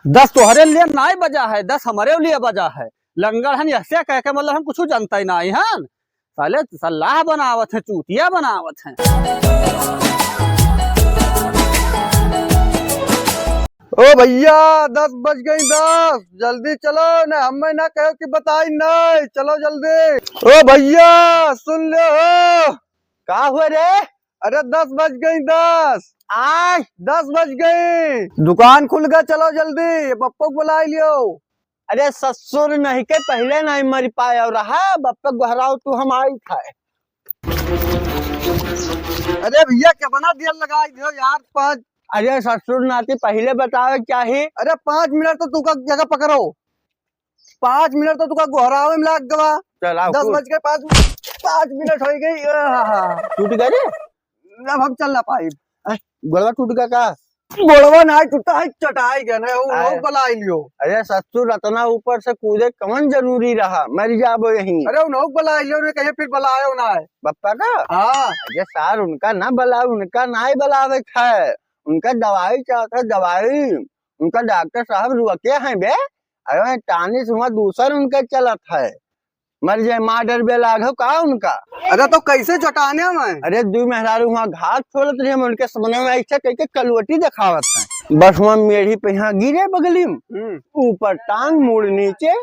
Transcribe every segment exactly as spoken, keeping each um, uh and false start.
दस तोहरे लिए नाई बजा है, दस हमरे लिए बजा है। लंगड़ हन, यहसे कह के मतलब हम कुछ जानता ही नाई हन। साले सलाह बनावत हैं, चूतिया बनावत हैं। ओ भैया, दस बज गई, दस, जल्दी चलो, न हमें ना कहो कि बताई नहीं, चलो जल्दी। ओ भैया, सुन ले हो। का हुआ रे? अरे दस बज गई, दस। आय? दस बज गई, दुकान खुल गया, चलो जल्दी, बप्पा को बुला लियो। अरे ससुर, नहीं के पहले नहीं मर पाए और रहा, बप्पा गोहराव तू हम आई था। अरे भैया, क्या बना दिया, लगाई दियो यार, पाँच। अरे ससुर नाती पहले बतावे चाही। अरे पाँच मिनट तो तुका जगह पकड़ो, पाँच मिनट तो तुका गोहरावे में लाग गवा। चल, आओ, दस कूद। बज के पाँच, पाँच मिनट हो गई। आहा। टूट गया रे? अब हम चल ना पाई। ऐ, गोड़वा टूट गया का? गोड़वा ना टूटा है, चटाई गया ना, वो आए। लोग बुला लियो। अरे ससुर, इतना ऊपर से कूदे कौन जरूरी रहा, मर जाबो यहीं। अरे उन्हों बुला लियो ने, कहिए फिर बुलायो ना है। बप्पा का? हाँ। अरे सार, उनका ना बुलाओ, उनका ना ही बुलावे है, उनका दवाई चाहता है, दवाई। उनका डॉक्टर साहब रुके हैं बे, अरे टानिस हुआ दूसर उनके चलत है, मर जाए, मार डर बे लाग हो का उनका। अरे तो कैसे चटाने में? अरे दू मेहरारू हुआ घास छोड़त रहे, हम उनके सामने में ऐसे कह के कलवटी दिखावत है, बस हुआ मेढ़ी पे यहाँ गिरे बगली में, हम्म। ऊपर टांग मुड़ नीचे,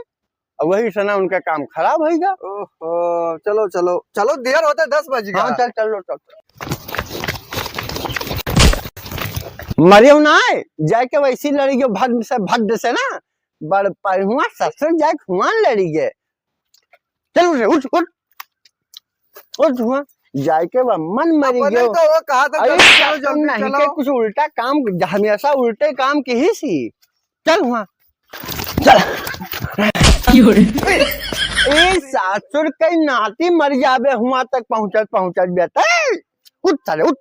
और वही से ना उनका काम खराब होइगा। ओहो, चलो, चलो, चलो, देर होते दस बज गया। हाँ, चल, चल, चल। मरियो ना है, जाके वैसी लड़ी गयो भद्द से, भद्द से ना, बड़ पहुआ ससुर जाके हुआ लड़ी गए। चल रे, उठ, उठ, उठ हुआ, जाके वह मन मरी अपने गयो। तो वो कहा था, अरे, जल्दी चलो, तुम जल्दी नहीं चलो। के कुछ उल्टा काम, हमेशा उल्टे काम की ही सी। चल हुआ, चल। ए सासुर कई नाती मर जाबे हुआ तक पहुँचत पहुँचत बेटा। उठ साले उठ।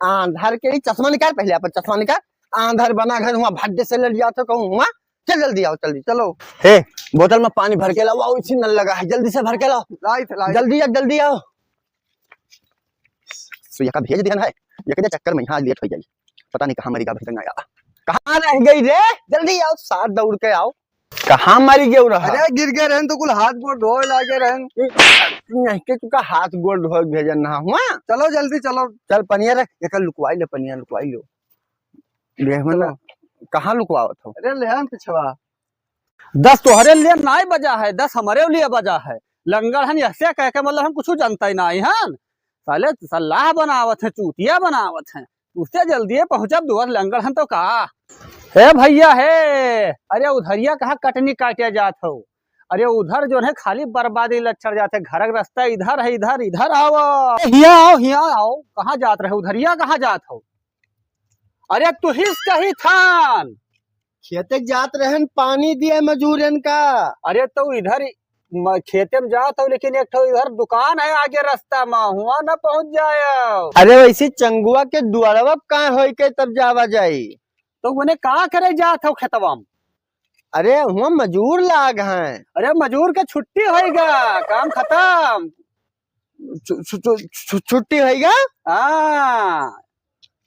आंधर के लिए चश्मा निकाल, पहले अपन चश्मा निकाल। आंधर बना घर हुआ भड्डे से लड़ जाते कहूँ हुआ। चल जल्दी आओ, जल्दी चलो। हे, बोतल में पानी भर के लाओ, आओ, इसी नल लगा है, जल्दी से भर के लाओ। लाइट, लाइट। जल्दी आ, जल्दी आओ। सो यका भेज दिया ना है, यके चक्कर में यहाँ लेट हो जाई। पता नहीं कहाँ मरी गा, भजन आया। कहाँ रह गई रे? जल्दी आओ, साथ दौड़ के आओ। कहाँ मरी गयो रहा? अरे गिर गए रहन तो कुल हाथ गोड़ धोए लागे रहन। नहीं के तुका हाथ गोड़ धोए भेजन ना हुआ। चलो जल्दी चलो। चल पनिया रे, यका लुकवाई ले, पनिया लुकवाई लो। देख में ना, चलो। कहाँ लुकवावत हो? अरे ले आन पिछवा। दस तोहरे लिए नाई बजा है, दस हमरे लिए बजा है। लंगड़ हन यहसे कह के मतलब हम कुछ जानता ही नाई हन। साले सलाह बनावत हैं, चूतिया बनावत हैं। उससे जल्दी पहुँचब दुआर लंगड़ हन तो का। हे भैया हे, अरे उधरिया कहाँ कटनी काटे जात हो? अरे उधर जो है खाली बर्बादी लच्छड़ जात है। घर का रास्ता इधर है, इधर, इधर आओ। ए, हिया आओ, हिया आओ। कहाँ जात रहे उधरिया, कहाँ जात हो? अरे तुहिस कही थान। खेते जात रहन पानी दिए मजूरन का। अरे तो इधर म-, खेते में जात हो, लेकिन एक ठो इधर दुकान है आगे रास्ता में, हुआ न पहुँच जाए। अरे वैसे चंगुआ के दुआरवा का होई के तब जावा जाई? तो उन्हें का करे जात हो खेतवा में? अरे हुआ मजूर लाग हैं। अरे मजूर के छुट्टी होइगा, काम खतम। छु-, छु-, छु-, छु-, छुट्टी होइगा? हाँ।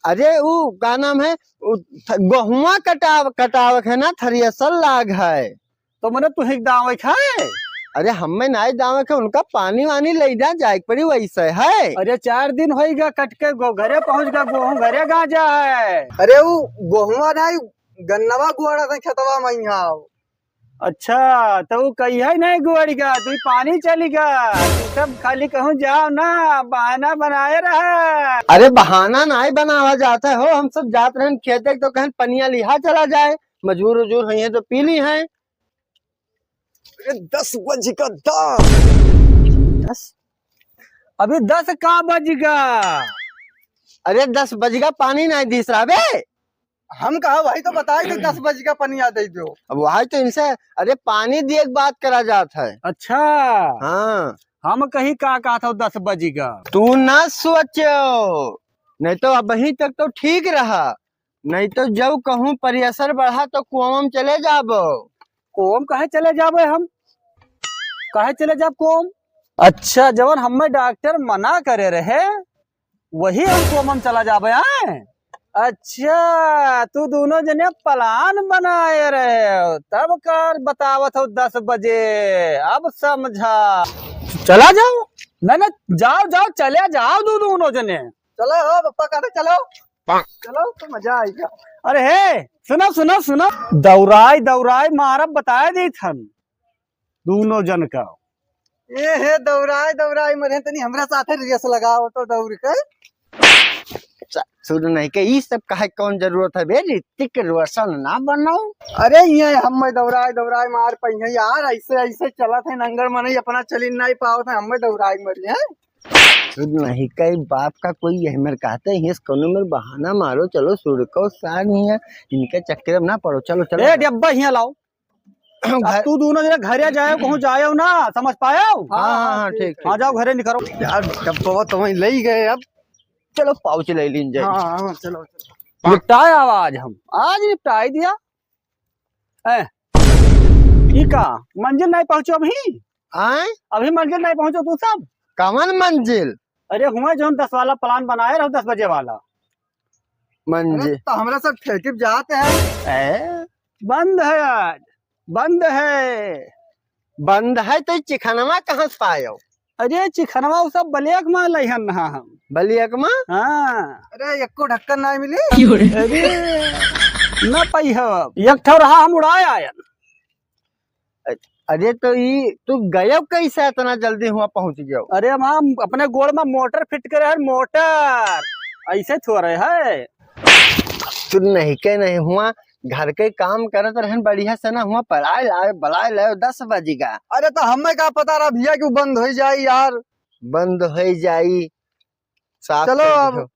अरे उ का नाम है, उ थ-, गहुआ कटाव-, कटावक है ना, थ्रेसर लाग है। तो मने तुही के दावक है? अरे हमें नाई दावक है, उनका पानी वानी ले जा जाए के पड़ी वैसे है। अरे चार दिन होइगा कट के गो-, घरे पहुँच गा, गोहूँ घरे गाँजा है। अरे उ गोहुआ नाई, गन्नवा गुआड़ा था खेतवा में यहाँ। अच्छा, तो उ कहिया नहीं गुआड़ी गा, तू पानी चली गा, तू सब खाली कहूँ जाओ ना, बहाना बनाए रहा। अरे बहाना नाई बनावा जाता है हो, हम सब जात रहन खेते तो कहन पनिया लिहा चला जाए, मजूर उजूर हैं तो पी ली हैं। अरे दस बज का दस। दस? अभी दस का बज गा? अरे दस बज गा, पानी नाई दिस रहा बे। हम कहा भाई तो बताए कि दस बज का पनिया दे दो। अब वही तो इनसे, अरे पानी दिए के बात करा जात है। अच्छा। हाँ। हम कहीं का कहत हो दस बज गा। तू ना सोचो, नहीं तो अबहीं तक तो ठीक रहा, नहीं तो जब कहूँ प्रेशर बढ़ा तो कोमा में चले जाबो। कोमा काहे चले जाबे हम? काहे चले जाब कोमा? अच्छा, जवन हमें डॉक्टर मना करे रहे, वही हम कोमा में चला जाबे, आए? अच्छा, तू दुनो जने plan बनाए रहे हो, तब का बतावत हो दस बजे, अब समझा। चला जाओ। नहीं, नहीं, जाओ, जाओ, चले जाओ दू, दुनो जने। चलो हो पप्पा, कहते चलो। चलो तो मजा आएगा। अरे हे, सुनो, सुनो, सुनो। दौड़ाई, दौड़ाई मारब बताए देत हन। दुनो जन का। ए हे, दौड़ाई, दौड़ाई मरे, तनी हमरा साथे race लगाओ तो दौड़ के। च-, सुन नहीं के, ई सब काहे कौन जरूरत है बे? ऋतिक रोशन ना बनाओ। अरे ये हमें दौड़ाई, दौड़ाई मार पइहे यार, ऐसे, ऐसे चलत है नंगर मनई, अपना चली नहीं पावत है, हमें दौड़ाई मरी है। सुन नहीं के, बाप का कोई यही मेरे कहते हैं, इस कोनो मेरे बहाना मारो, चलो सुड़को साग नहीं है, इनके चक्कर में ना पड़ो, चलो, चलो। ए, डब्बा हियाँ लाओ। अब घर तू दुनो जने घरे जायो, कहूँ जायो ना, समझ पायो? हाँ, हाँ, हाँ, ठीक, ठीक। हाँ, जाओ घरे निकरो। यार, डब्बा तो वहीं ले ही गए, अब चलो pouch ले लीन जाए। हाँ, हाँ, चलो, चलो। निपटाए आवाज हम, आज निपटाए दिया। ए, ई का, मंजिल नहीं पहुँचो अभी? आय? अभी मंजिल नहीं पहुँचो तू सब? कवन मंजिल? अरे हुआ जौन दस वाला plan बनाए रहो, दस बजे वाला। मंजिल। अरे तो हमरा सब ठेके पे जाते हैं। ए, बंद है आज, बंद है। बंद है तो चिखनवा कहाँ से पायो? अरे चिखनवा उ सब black में लइहन हा हम। Black में? हाँ। अरे एको ढक्कन ना मिली। अरे न पाई हो, एक ठो रहा हम उड़ाए आयन। अरे तो ई तू गयो कैसे इतना जल्दी हुआ पहुँच गयो? अरे हम अपने गोड़ में motor fit करे हन, motor। ऐसे थोड़े है। तू नहीं के नहीं हुआ, घर के काम करत रहन बढ़िया से ना हुआ, पढ़ाई लाए, बलाए लाए, दस बज गा। अरे तो हमें का पता रहा भैया कि वो बंद हो जाई यार। बंद हो जाई, साफ चलो कर अब। दियो।